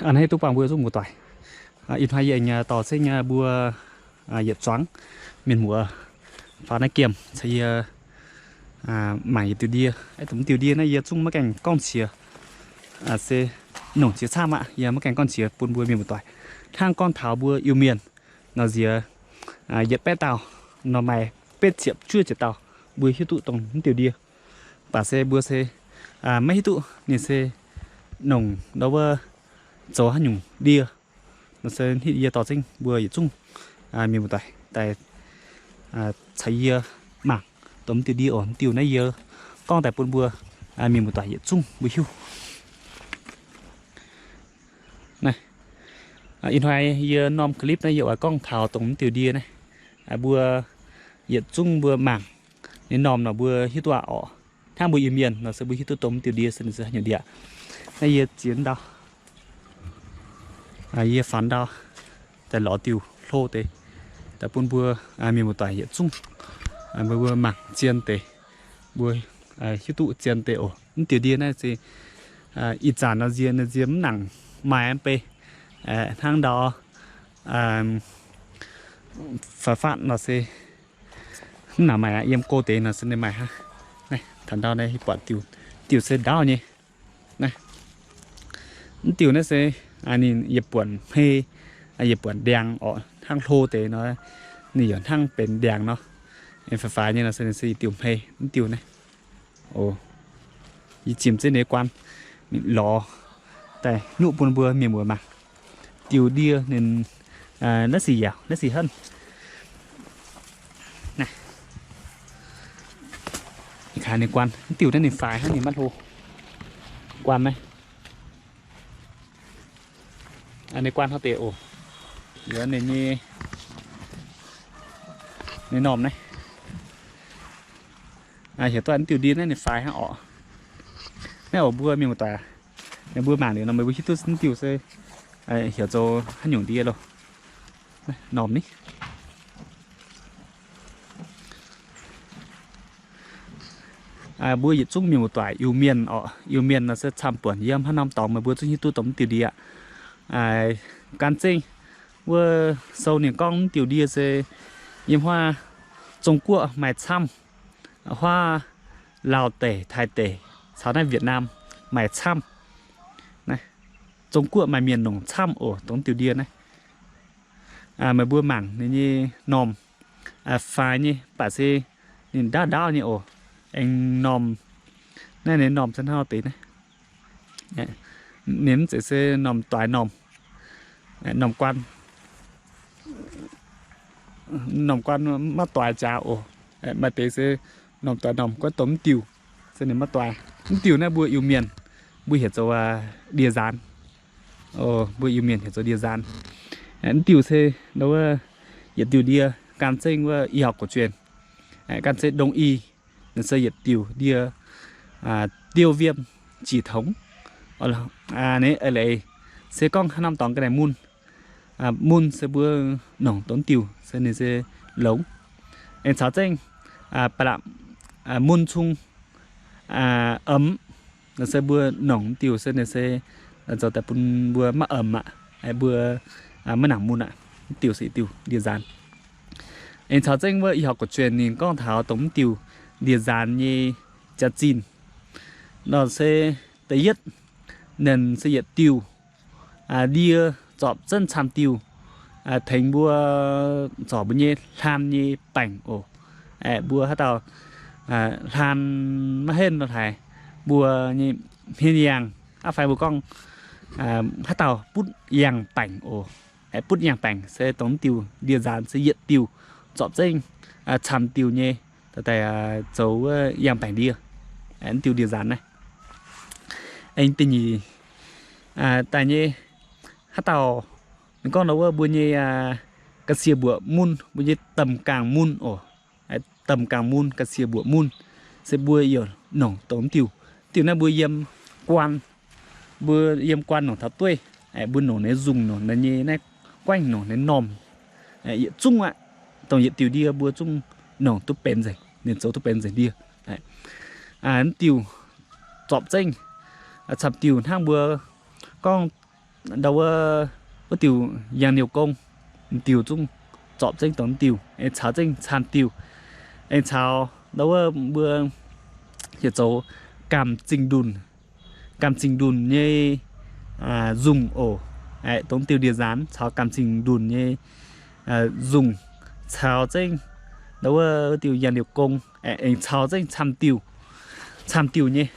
A'hneiv duqv buangh mbuo zungv muoz-doic. Ih hnoi yie aengx dorh zengv mbuo yietc zuangx mienh muoz faaux naaiv giemh caux yie mangc yietc diuh ndie. Dongh diuh ndie naaiv yie zungv maiv gaengh gorngv qiex, se nongc qiex camv aqv. Yie maiv gaengh gorngv qiex bun mbuo mienh muoz-doic. Hnangv gorngv taux mbuo Iu-Mienh nor nziex yietc baeqv dauh nor maaih betv ziepc juov ziepc dauh mbuo hiuv duqv dongh mv diuh ndie. Baac se mbuo se maiv hiuv duqv ninh se nongc ndau wuov zoux haaix nyungc ndie. Nor se hitv yie dorh zengv mbuo yietc zungv mienh muoz-doic daaih caux yie mangc dongh mv diuh ndie oc. Mv diuh naaiv yie gorngv daaih bun mbuo mienh muoz-doic yietc zungv mbuo hiuv. Naaiv, ih hnoi yie norm clip naaiv yie oix gorngv taux dongh mv diuh ndie naaiv. Mbuo yietc zungv mbuo mangc ninh normh nor mbuo hiuv duqv aqv oc. Hnangv mbuo Iu-Mienh nor se mbuo hiuv duqv dongh mv diuh ndie se ninh se haaix nyungc ndie. Naaiv yie ziex ndau, yie faaux ndau daaih lorz diuh hlo deix daaih bun mbuo mienh muoz-doic yietc zungv mbuo mangc zien deix, mbuo hiuv duqv zien deix oc. Mv diuh ndie naaiv se ih zanc nor nziex, nziex mv nangc maaih mv bei, hnangv ndau faaux faatv nor se mv nangc maaih aqv. Yiem go deix nor se ninh maaih hnangv. Naaiv taux ndau naaiv buatc diuh, diuh se ndaauv nyei. Naaiv, mv diuh naaiv se ninh yietc buonc hmei, yietc buonc ndiangx oc. Hnangv hlo deix nor ninh yaac hnangv benx ndiangx nor. Faix-faix nyei nor se ninh se yietc diuh hmei. Mv diuh naaiv, o, yie zimh zengv ninh nyei guaan lorz daaih nuqv bun mbuo mienh muoz mangc. Diuh ndie ninh naaiv sic yaauc, naaiv sic henv. Naaiv, ninh guaan, mv diuh naaiv ninh faix hnangv, ninh maiv hlo. Guaan naaiv, ninh guaan hnangv deix oc. Yaac ninh nyei, ninh normh naaiv, heuc duqv mv diuh ndie naaiv ninh faix hnangv oc. Naaiv oc mbuo mienh muoz-doic, meih mbuo mangc liuz nor meih mbuo hiuv duqv mv diuh se heuc zoux haaix nyungc ndie loh. Normh ni. Mbuo yietc zungv mienh muoz-doic Iu-Mienh oc, Iu-Mienh nor se camv-buonc yiem haaix norm dorngx meih mbuo zungv hiuv duqv dongh mv diuh ndie aqv. Gan zengv wuov sou ninh gorngv mv diuh ndie se yiem huaav Zong-Guoqv maaih camv, huaav Laauv deic, Taiv deic caux naaiv Việt Nam maaih camv. Zong-Guoqv maaih mienh nongc camv oc dongh mv diuh ndie naaiv. Meih mbuo mangc ninh nyei normh faix nyei, mv baac se ninh ndaauv ndaauv nyei oc. Aengx normh, naaiv ninh normh se hnangv deix naaiv. Ninh mv zeiz se normh doix normh, normh guaan, normh guaan maiv doix jaax oc. Maaih deix se normh doix normh, guaiv dongh mv diuh se ninh maiv doix. Mv diuh naaiv mbuo Iu-Mienh mbuo heuc zoux ndie-nzaanx. Mbuo Iu-Mienh heuc zoux ndie-nzaanx. Mv diuh se yietc diuh ndie gan zengv wuov y học cổ truyền, gan zengv đông y, ninh se yietc diuh ndie, tiêu viêm trị thống. Ninh eix leiz se gorngv haaix norm dorngx ga'naaiv mun, mun se mbuo nongc dongh diuh se ninh se longx. Aengx caux zengv ba'laqc mun cung emx, se mbuo nongc diuh se ninh se zoux daaih bun mbuo maiv emx aqv, mbuo maiv nangc mun aqv. Mv diuh se diuh ndie-nzaanx. Aengx caux zengv wuov y học cổ truyền ninh gorngv taux dongh mv diuh ndie-nzaanx nyei jaax-zinh nor se da'yietv, ninh se yietc diuh ndie zorpc zengv camv diuh tengx mbuo zorc mbuo nyei hlaan nyei baengc oc. Mbuo haaix dauh hlaan maiv henv nor haaix, mbuo nyei hmien yangh aqv fai mbuo gorngv haaix dauh butv yangh baengc oc. Butv yangh baengc se dongh mv diuh ndie-nzaanx se yietc diuh zorpc zengv camv diuh nyei daaih zoux wuov yangh baengc ndie. Mv diuh ndie-nzaanx naaiv. Aengx da'nyeic daaih nyei, haaix dauh ninh gorngv nor wuov mbuo nyei ga'sie mbuoqc mun, mbuo nyei domh gaangh mun oc. Domh gaangh mun, ga'sie mbuoqc mun se mbuo yaac nongc dongh mv diuh. Diuh naaiv mbuo yiem guaan, mbuo yiem guaan nongc taux dueiv, mbuo nongc ninh nzungh, nongc ninh nyei naaiv guaengv, nongc ninh normh, yietc zungv aqv. Dongh yietc diuh ndie mbuo zungv nongc duqv benx nzengc, ninh zoux duqv benx nzengc ndie. Mv diuh zorpc zengv camv diuh hnangv mbuo gorngv ndau wuov, wuov diuh yangh niouh gong, m'diuh zungv zorpc zengv dongh m'diuh, aengx caux zengv camv diuh, aengx caux ndau wuov mbuo heuc zoux gamh zingh ndunh, gamh zingh ndunh nyei nzungh oc. Dongh diuh ndie-nzaanx caux gamh zingh ndunh nyei nzungh, caux zengv ndau wuov diuh yangh niouh gong, aengx caux zengv camv diuh, camv diuh nyei.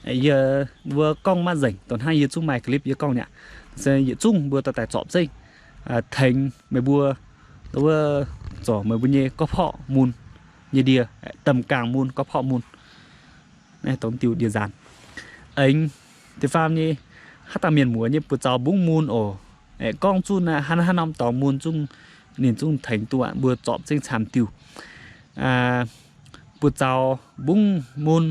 Yie mbuo gorngv maiv nzengc, dongh hnangv yie zungv maaih clip yie gorngv nyei aqv. Se yietc zungv mbuo dorh daaih zorpc zengv tengx meih mbuo, ndau wuov, zorc meih mbuo nyei gorqv-porqv mun nyei ndie, domh gaangh mun, gorqv-porqv mun. Naaiv dongh diuh ndie-nzaanx. Aengx da'faam nyei, haaix dauh mienh muoz nyei buoz-zaux mbungv mun oc. Gorngv zungv hnangv haaix norm dorngx mun zungv, ninh zungv tengx duqv aqv, mbuo zorpc zengv camv diuh. Buoz-zaux mbungv mun,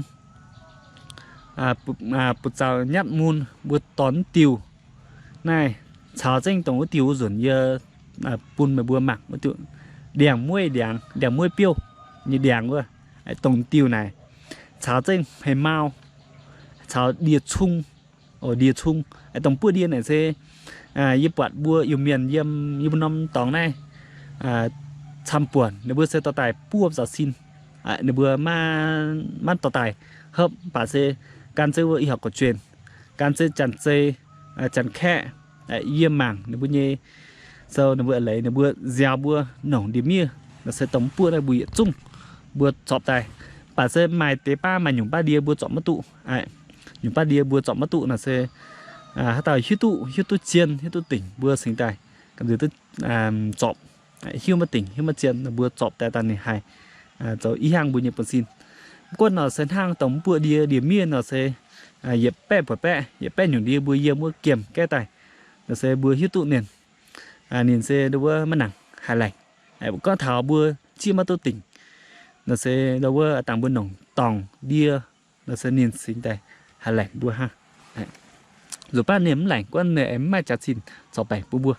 buoz-zaux nyatv mun, mbuo dorh diuh naaiv caux zengv dongh wuov diuh wuov nzunc yie bun meih mbuo mangc wuov diuh ndiangx-mueiv, ndiangx, ndiangx-mueiv biouv nyei ndiangx wuov, dongh diuh naaic caux zengv hmei-mau, caux ndie-cung, ndie-cung. Dongh buoqv ndie naaic se yie buatc mbuo Iu-Mienh yiem yie mbuo norm dorngx naaiv camv buonc, ninh mbuo se dorh daaih buov zaux sin. Ninh mbuo maiv dorh daaih hopv, mv baac se gan zeiv wuov ih horqc gorqv-jueiv, gan zeiv Janx-Zei, Janx-Kaeqv, yie mangc ninh mbuo nyei sou, ninh mbuo a'leiz ninh mbuo nziaaux mbuo nongc ndie-miev nor se dongh mv buoqv naaiv mbuo yietc zungv mbuo zorpc daaih. Mv baac se maaih deix baav maaih nyungc baav ndie mbuo zorpc maiv duqv. Nyungc baav ndie mbuo zorpc maiv duqv nor se haaix dauh hiuv duqv, hiuv duqv zien, hiuv duqv dingc mbuo cingx daaih gamh nziex duqv zorpc. Hiuv maiv dingc, hiuv maiv zien nor mbuo zorpc daaih daaih ninh haih zoux i hnyangx mbuo nyei buonv-sin. Mv gunv nor se hnangv dongh mv buoqv ndie, ndie-miev nor se yietc baeqv buatc baeqv, yietc baeqv nyungc ndie mbuo yiem wuov giemh gaeqv daaih nor se mbuo hiuv duqv ninh, ninh se ndau wuov maiv nangc haih laengc. Gorngv taux mbuo zieqv maiv duqv dingc nor se ndau wuov dangh mbuo nongc dorngc ndie nor se ninh cingx daaih haih laengc mbuo hnangv. Nzuqc baav ninh mv laengc, guonv ninh aengx mv maaih jaax-zinh corc baengc bun mbuo.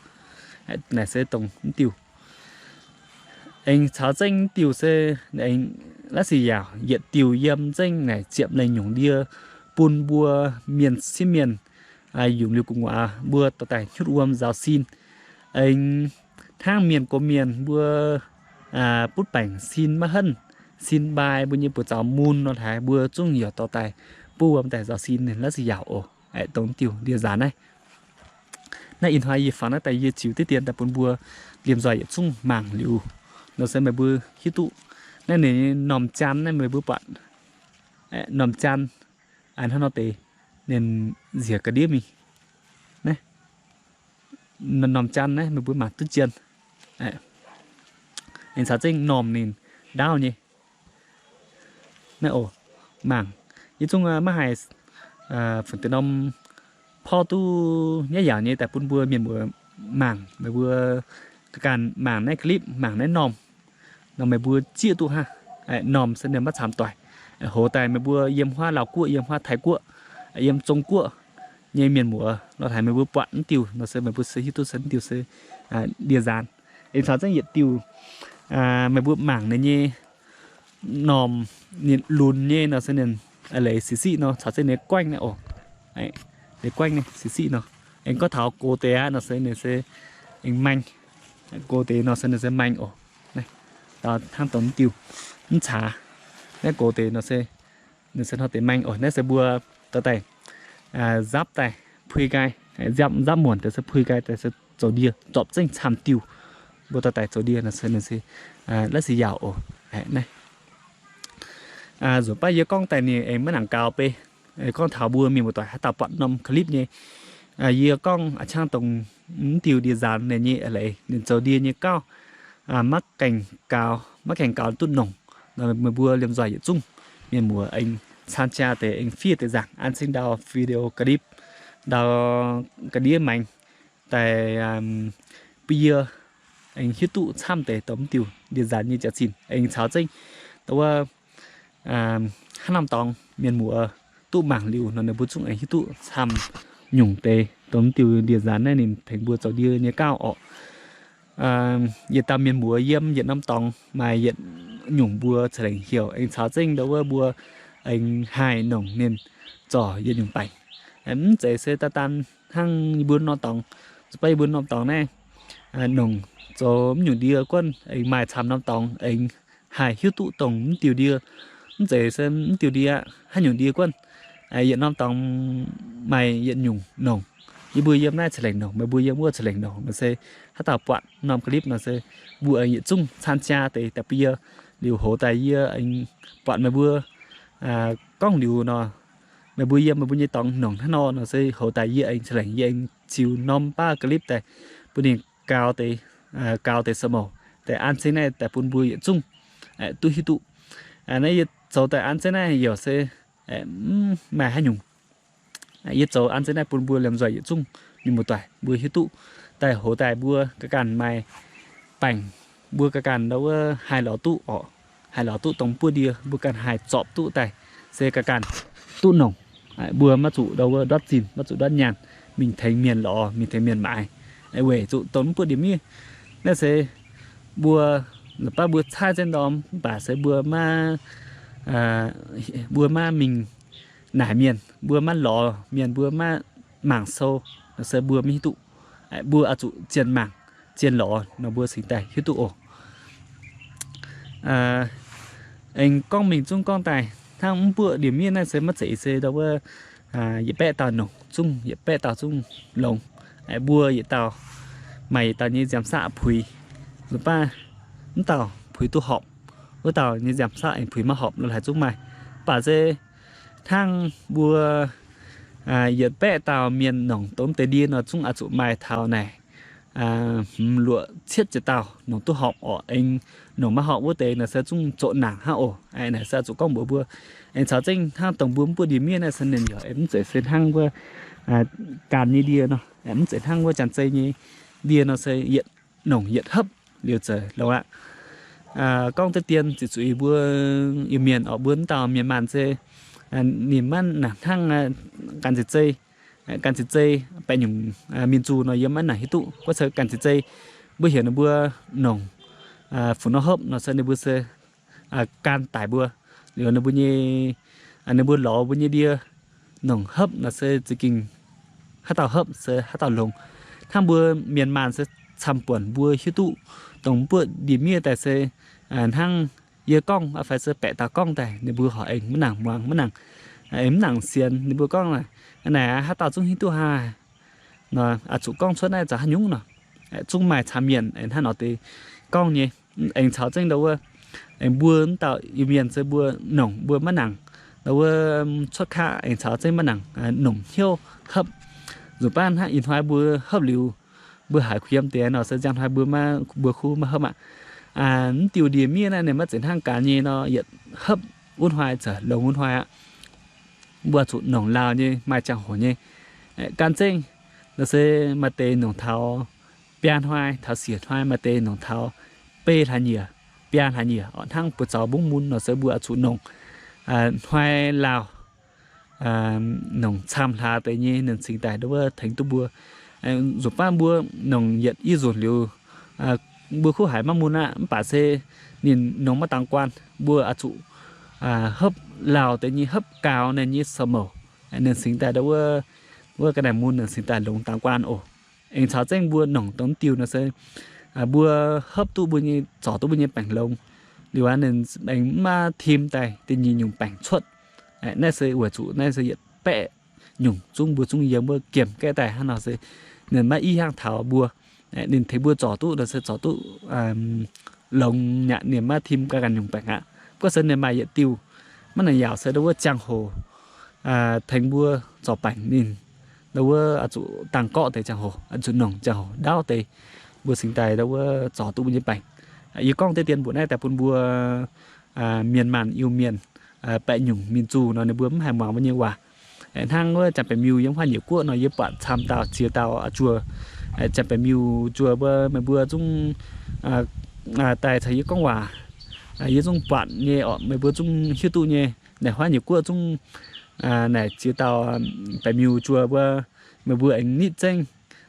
Naaic se dongh mv diuh. Aengx caux zengv mv diuh se aengx laav sic yaauc yietc diuh yiem zengv naaic ziepc lengh nyungc ndie bun mbuo mienh sieqv mienh yungz liuz gu'nguaaz mbuo dorh daaih hnyutv wuom nzaaux sin. Aengx hnangv mienh gox mienh mbuo butv baengc sin maiv henv, sin mbai mbuo nyei buoz-zaux mun nor haaix mbuo zungv yaac dorh daaih butv wuom daaih nzaaux sin ninh laav sic yaauc oc. Aeqv, dongh diuh ndie-nzaanx naaiv. Naaiv ih hnoi yie fangx naaiv daaih yie ziux diqv dien daaih bun mbuo liemh nzoih yietc zungv mangc liuz nor se meih mbuo hiuv duqv. Naaiv ninh normh jaan naaiv meih mbuo buatc, normh jaan hnangv nor deix, ninh nziec ga'ndiev mingh. Naaiv normh jaan naaiv meih mbuo mangc duqv jien. Ninh caux zengv normh ninh ndaauv nyei. Naaiv oc, mangc, yie zungv maiv haih fun deix norm porv duqv nyaiv yaauc nyei daaih bun mbuo mienh muoz mangc. Meih mbuo ganh mangc naaiv clip, mangc naaiv normh nor meih mbuo zieqv duqv hnangv. Normh se ninh maiv camx doic. Hoz daaih meih mbuo yiem huaav Laauv Guoqv, yiem huaav Taiv Guoqv, yiem Zong Guoqv nyei mienh muoz nor haaix meih mbuo buatc mv diuh nor se meih mbuo se hiuv duqv se mv diuh se ndie-nzaanx. Aengx caux zengv yietc diuh meih mbuo mangc ninh nyei normh, ninh lunx nyei nor se ninh leiz siqv siqv nor caux zengv ninh guaengv naaiv oc. Ninh guaengv naaiv siqv siqv nor. Aengx gorngv taux gox deix aqv nor se ninh se aengx maeng. Gox deix nor se ninh se maeng oc. Hnangv dongh mv diuh mv caax. Naaiv gox deix nor se ninh se hnoi deix maeng oc. Naaiv se mbuo dorh daaih nzapv daaih pui nqaai, nzapv, nzapv muonc daaih se pui nqaai daaih se zoux ndie, zorpc zengv camv diuh. Mbuo dorh daaih zoux ndie nor se ninh se laav sic yaauc oc. Naaiv nzuonx baav yie gorngv daaih ninh aengx maiv nangc gaux beiv. Gorngv taux mbuo mienh muoz-doic haaix dauh buatc norm clip nyei, yie gorngv a'ciangv dongh mv diuh ndie-nzaanx ninh nyei a'leiz ninh zoux ndie nyei gauh maiv gaengh gaux, maiv gaengh gaux duqv nongc. Meih mbuo liemh nzoih yietc zungv mienh muoz aengx caan jaa deix aengx fiev deix nzaangc an cing ndau video ga'ndiev, ndau ga'ndiev maengx daaih bun yie aengx hiuv duqv camv deix dongh mv diuh ndie-nzaanx nyei jaax-zinh aengx caux zengv dongh wuov hnangv norm dorngx mienh muoz duqv mangc liuz nor ninh mbuo zungv aengx hiuv duqv camv nyungc deix dongh mv diuh ndie-nzaanx naaiv ninh tengx mbuo zoux ndie nyei gauh orqc. Yietc dauh mienh muoz yiem yietc norm dorngx maaih yietc nyungc mbuo ceix lengc heuc aengx caux zengv ndau wuov mbuo aengx haih nongc ninh zorc yietc nyungc baengc. Mv zeiz se daan daan hnangv yie mbuo norm dorngx, zuqc baav yie mbuo norm dorngx naaiv, nongc zoux mv nyungc ndie guonv aengx maaih camv norm dorngx aengx haih hiuv duqv dongh mv diuh ndie. Mv zeiz se mv diuh ndie aqv, haaix nyungc ndie guonv, yietc norm dorngx maaih yietc nyungc nongc. Yie mbuo yiem naaiv ca'lengc nongc, meih mbuo yiem wuov ca'lengc nongc nor se haaix dauh buatc norm clip nor se mbuo aengx yietc zungv caan jaa deix daaih bun yie. Liuz hoz daaih yie aengx buatc meih mbuo gorngv liuz nor, meih mbuo yiem meih mbuo nyei dorngx nongc hnangv nor nor se hoz daaih yie aengx ca'lengc yie aengx ziux norm baav clip daaih bun ninh gaux deix, gaux deix samv mouc daaih an zengv naaiv daaih bun mbuo yietc zungv duqv hiuv duqv. Naaiv yie zoux daaih an zengv naaiv yaac se mv maaih haaix nyungc. Yie zoux an zengv naaiv bun mbuo liemh nzoih yietc zungv mienh muoz-doic mbuo hiuv duqv daaih hoz daaih mbuo ga'ganh maaih baengc, mbuo ga'ganh ndau wuov haih lorz duqv orqc, haih lorz duqv dongh buov ndie mbuo ganh haih zorpc duqv daaih se ga'ganh duqv nongc. Mbuo maiv zuqc ndau wuov ndortv zinh, maiv zuqc ndortv nyaanh mingh tengx mienh lorz, mingh tengx mienh maaiz, weic zuqc dongh mv buoqv ndie-miev. Naaiv se mbuo, baav mbuo caaiv zengv ndorm mv baac se mbuo maiv, mbuo maiv mingh naaic mienh, mbuo maiv lorz mienh, mbuo maiv mangc sou, se mbuo maiv hiuv duqv. Mbuo oix zuqc zien mangc, zien lorz nor mbuo cingx daaih hiuv duqv oc. Aengx gorngv mingh zungv gorngv daaih hnangv mv buoqv ndie-miev naaiv se maiv zeiz se ndau wuov yietc baeqv dauh nongc zungv, yietc baeqv dauh zungv longx. Mbuo yietc dauh maaih yietc dauh nyei nziaamv-saqv puix, nzunc baav mv dauh puix duqv horpc, wuov dauh nyei nziaamv-saqv aengx puix maiv horpc lo haaix zungv maaih. Mv baac se hnangv mbuo yietc baeqv dauh mienh nongc dongh deix ndie nor zungv oix zuqc maaih taux naaic hmz luoqc cietv ziepc dauh nongc duqv horpc orqc. Aengx nongc maiv horpc wuov deix naaic se zungv zoqc nangc hnangv oc. Naaic se oix zuqc gorngv mbuox mbuo. Aengx caux zengv hnangv dongh mbuo mv buoqv ndie-miev naaiv se ninh yaac mv zeiz se hnangv wuov ganh nyei ndie nor, mv zeiz hnangv wuov janx-zei nyei ndie nor se yietc nongc yietc hopv liuz za'gengh longx aqv. Gorngv deix dien ziqc zuiz mbuo Iu-Mienh orqc, mbuo mv dauh mienh maanh se ninh maiv nangc hnangv ganh ziqc zei, ganh ziqc zei baeqc nyungc mienh zuqc nor yie maiv nangc hiuv duqv. Gorngv se ganh ziqc zei mbuo heuc ninh mbuo nongc fu'nor hopv nor se ninh mbuo se gan daic mbuo. Liuz ninh mbuo nyei, ninh mbuo lorz mbuo nyei ndie nongc hopv nor se za'gengh haaix dauh hopv se haaix dauh longx. Hnangv mbuo mienh maanh se camv-buonc mbuo hiuv duqv dongh mv buoqv ndie-miev daaih se hnangv yie gorngv fai se baeqc dauh gorngv daaih ninh mbuo horpc aengx maiv nangc muangx, maiv nangc, aengx mv nangc sienx ninh mbuo gorngv naaic, naaic haaix dauh zungv hiuv duqv haaix nor, oix zuqc gorngv cuotv naaiv za'gengh haaix nyungc nor, zungv maaih camv mienh hnangv nor deix gorngv nyei. Aengx caux zengv ndau wuov, aengx mbuo mv dauh Iu-Mienh se mbuo nongc mbuo maiv nangc ndau wuov cuotv kaqv, aengx caux zengv maiv nangc nongc hnyouv hopv. Nzunc baav hnangv ih hnoi mbuo hopv liuz, mbuo haiz kuh yiem deix nor se njang hnoi mbuo maiv, mbuo kuv maiv hopv aqv. Mv diuh ndie-miev naaiv ninh maiv zeiz hnangv gaax nyei nor, yietc hopv wuov hnoi za'gengh longx wuov hnoi aqv. Mbuo zuqc nongc lauh nyei, maaih ziangh hoc nyei. Gan zengv nor se maaih deix nongc taux biaa hnoi, taux siec hnoi, maaih deix nongc taux beiv hlaax nyieqc, biaa hlaax nyieqc orqc. Hnangv buoz zaux mbungv mun nor se mbuo oix zuqc nongc hnoi lauh, nongc camv hlaax deix nyei ninh cingx daaih ndau wuov tengx duqv mbuo. Nzunc baav mbuo nongc yietc i nzunc liuz, mbuo kuv haiz maiv mun aqv, mv baac se ninh nongc maiv dangx guaan, mbuo oix zuqc hopv lauh deix nyei, hopv gaux ninh nyei samv mouc, ninh cingx daaih ndau wuov, wuov ga'naaiv mun ninh cingx daaih longx dangx guaan oc. Aengx caux zengv mbuo nongc dongh mv diuh nor se mbuo hopv duqv mbuo nyei, zorc duqv mbuo nyei baengc longx liuz aqv, ninh aengx maiv tim daaih da'nyeic nyungc baengc cuotv. Naaiv se weic zuqc naaiv se yietc baeqv nyungc zungv mbuo zungv yiem wuov giemh gaeqv daaih hnangv nor se ninh maiv i hiaangx taux mbuo. Ninh tengx mbuo zorc duqv nor se zorc duqv longx nyei aqv, ninh maiv tim ganh ganh nyungc baengc aqv. Gorngv se ninh maaih yietc diuh maiv nangc yaauc se ndau wuov ziangh hoc tengx mbuo zorc baengc ninh, ndau wuov oix zuqc dangh gorqv deix ziangh hoc, oix zuqc nongc ziangh hoc ndaauv deix, mbuo cingx daaih ndau wuov zorc duqv mbuo nyei baengc. Yie gorngv deix dien mbuoqc naaiv daaih bun mbuo mienh maanh Iu-Mienh baeqc nyungc mienh zuqc nor ninh mbuo mv haih muangx mbuo nyei waac. Hnangv wuov Janx-Baeqc Miuh yiem Huaav Nyeic Guoqv nor yie buatc camv dauh ziex dauh juoh, Janx-Baeqc Miuh juoh mbuo, meih mbuo zungv daaih caux yie gorngv waac, yie zungv buatc nyei orqc, meih mbuo zungv hiuv duqv nyei. Naaic Huaav Nyeic Guoqv zungv naaic ziex dauh Baeqc Miuh juoh mbuo, meih mbuo aengx nitv zengv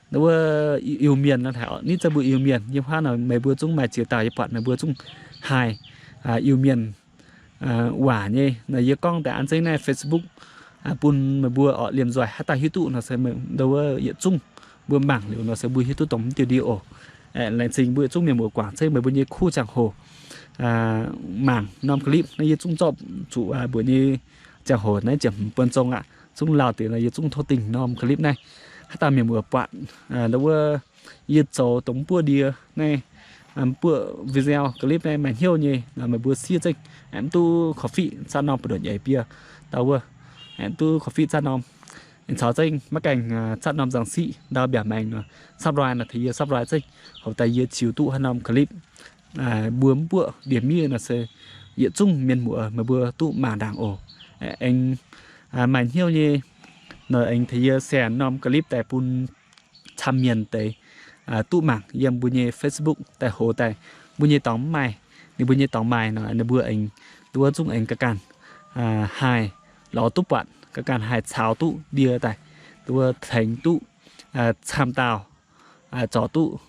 ndau wuov Iu-Mienh nor haic orqc, nitv zengv mbuo Iu-Mienh yiem huaav nor meih mbuo zungv maaih ziex dauh yie buatc meih mbuo zungv haih Iu-Mienh waac nyei. Nor yie gorngv daaih an zengv naaiv Facebook bun meih mbuo oc liemh nzoih haaix dauh hiuv duqv nor se ndau wuov yietc zungv mbuo mangc liuz nor se mbuo hiuv duqv dongh mv diuh ndie oc. Laengz zingh mbuo yietc zungv mienh muoz guangc zengv meih mbuo nyei kuv ziangh hoc mangc norm clip naaiv. Yie zungv zorqv zuqc mbuo nyei ziangh hoc naaiv ziepc hmz buonv zong aqv, zungv lauh deix nor yie zungv tov dingh norm clip naaiv. Haaix dauh mienh muoz buatc ndau wuov yie zoux dongh mv buoqv ndie naaiv, mv buoqv video clip naaiv maaih hnyouv nyei nor meih mbuo siev zengv, aengx mv duqv korv-fiqv zatv norm buoz-ndoqv nyeic biei ndau wuov, aengx mv duqv korv-fiqv zatv norm. Aengx caux zengv maiv gaengh zatv norm nzangc siqv ndau mbiaauc maengx nor, subscribe nor tengx yie subscribe zengv, horpc daaih yie ziux duqv haaix norm clip mbuo mv buoqv ndie-miev nor se yietc zungv mienh muoz meih mbuo duqv mangc ndaangc oc. Aengx maaih hnyouv nyei nor aengx tengx yie share norm clip daaih bun camv mienh deix duqv mangc yiem mbuo nyei Facebook daaih hoz daaih. Mbuo nyei dorngx mv maaih, ninh mbuo nyei dorngx maaih nor ninh mbuo aengx duqv zungv aengx ga'ganh haih lorz duqv buatc, ga'ganh haih caux duqv ndie daaih, duqv tengx duqv camv dauh zorc duqv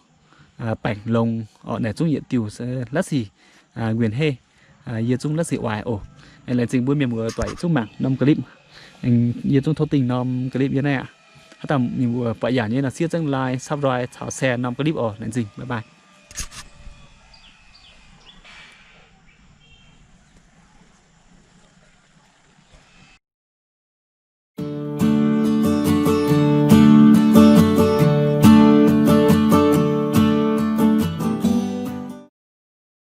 baengc longx oc. Naaic zungv yietc diuh se la'sic nguyen heh, yie zungv la'sic oix oc. Laengz zingh mbuo mienh muoz doic yietc zungv mangc norm clip. Yie zungv tov dingh norm clip yie naaiv aqv. Haaix dauh mienh muoz buatc yaac nyei nor siev zengv like, subscribe caux share norm clip oc. Laengz zingh, bye bye.